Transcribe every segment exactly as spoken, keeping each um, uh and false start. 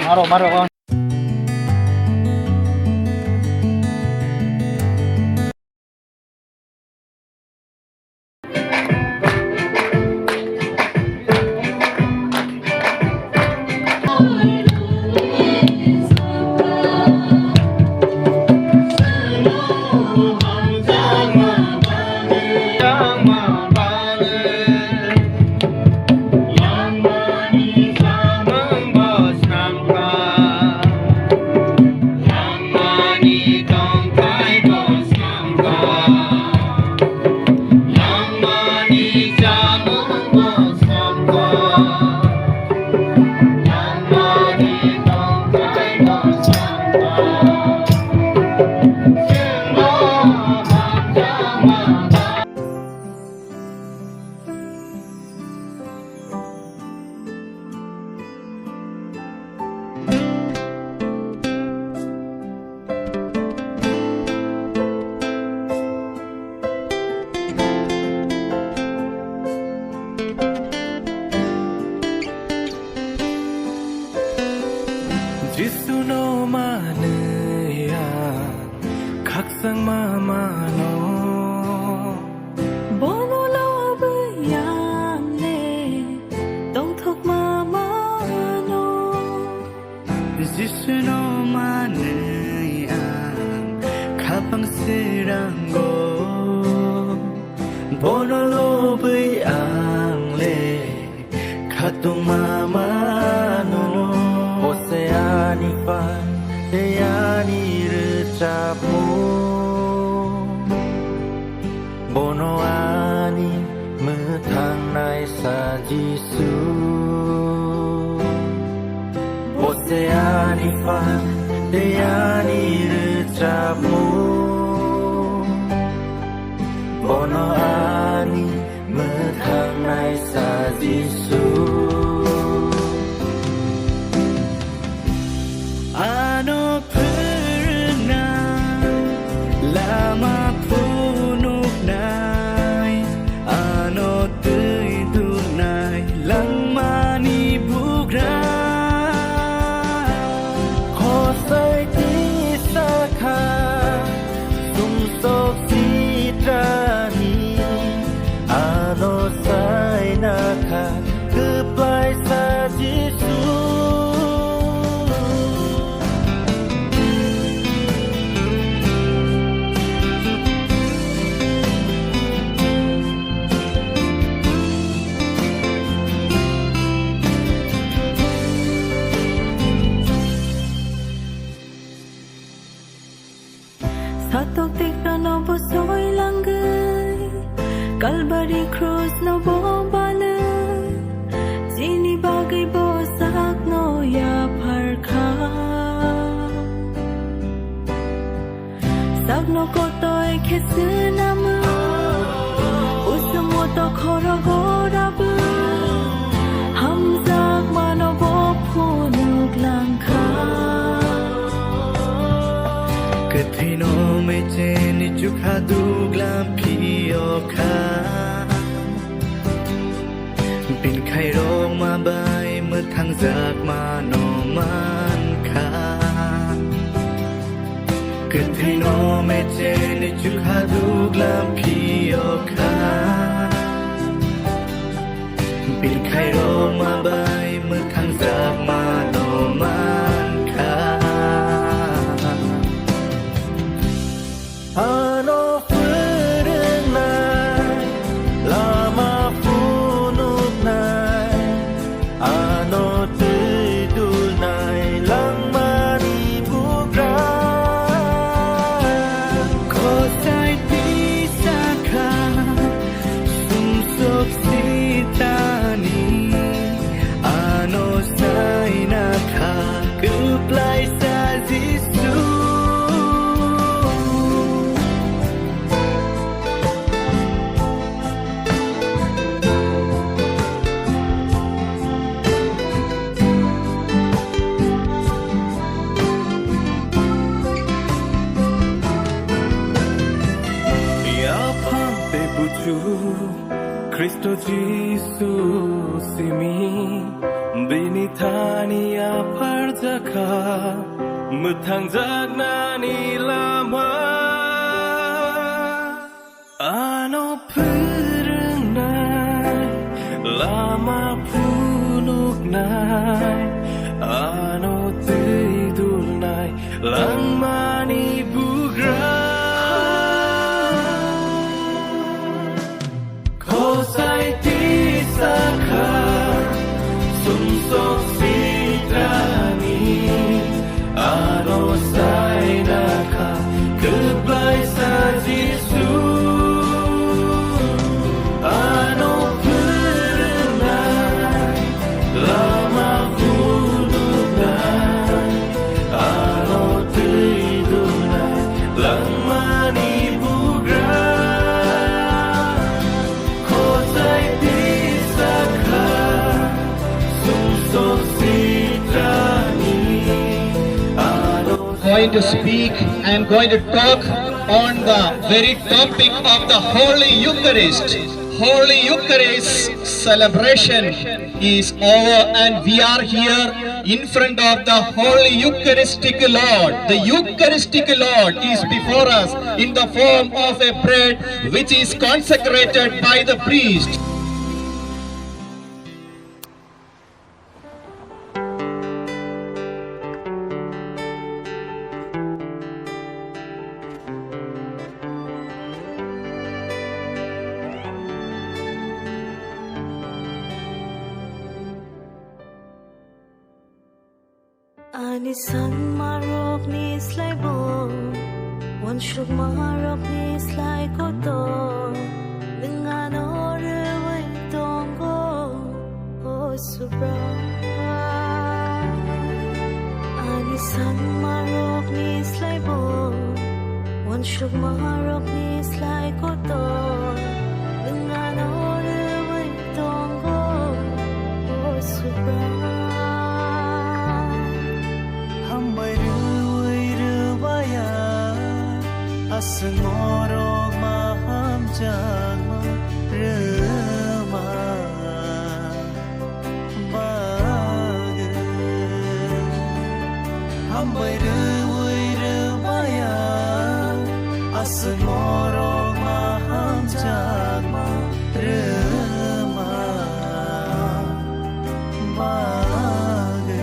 Maro, maro. Jisu no manwi ang khakchangma mano. Bono lobwi ang le tongthokma mano. Jisu no manwi ang khapang swirango. Bono lobwi ang le khatungma mano. Bo se ani phan tei ani rwchapmung. Bono ani mwthang naisa Jisu. Bo se ani phan tei ani rwchapmung. Bono ani mwthang naisa Jisu. Ano phwrwngnai, lama phunuknai, ano twi duknai, langmani bugra. Khosai tisa kha, sumsok sitrani, ano saina kha, kwplaisa Jisu. Satok tikra no bo soi langwi, Kalbari krus no bo balwi, chini bagwi bo sak no yapharkha. Sakno kotoi khe swnamwi, usung moto khorogo rabwi, hamjakmano bo phunuk langkha. Kwthwino mecheni chukha duglam phiyokha. Bini khairokma bai mwthangjakmano mankha. Kwthwino mecheni chukha duglam phiyokha. Bini khairokma bai mwthangjakmano mankha. Ano phwrwngnai, lama phunuknai, ano twi dulnai langmani bugra. Khosai tisa Buchu Khristo Jisu simi bini thani apharjakha mwthangjaknani lama. Ano phwrwngnai, lama phunuknai, ano twi dulnai, langmani bugra. Khosai tisa kha, sumsok sitrani, ano saina kha, kwplaisa Jisu. Ano phwrwngnai, lama phunuknai, ano twi dulnai, langmani bugra. Khosai tisa kha, sumsok sitrani, ano Going to speak and going to talk on the very topic of the Holy Eucharist. Holy Eucharist celebration is over and we are here in front of the Holy Eucharistic Lord. The Eucharistic Lord is before us in the form of a bread which is consecrated by the priest. Ani sanmarokni slaibo, uansukmarokni slai kotor, nwng ano rwui tongo, o Subra. Ani sanmarokni slaibo, uansukmarokni slai kotor, nwng ano rwui tongo, o Subra. Hambai rwui rwbaya, aswk norok ma hamjakma rwma bagwi. Hambai rwui rwbaya, aswk norok ma hamjakma rwma bagwi.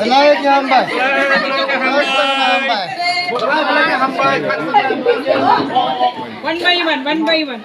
Belai ke hambai. Belai ke hambai. One by one, one by one.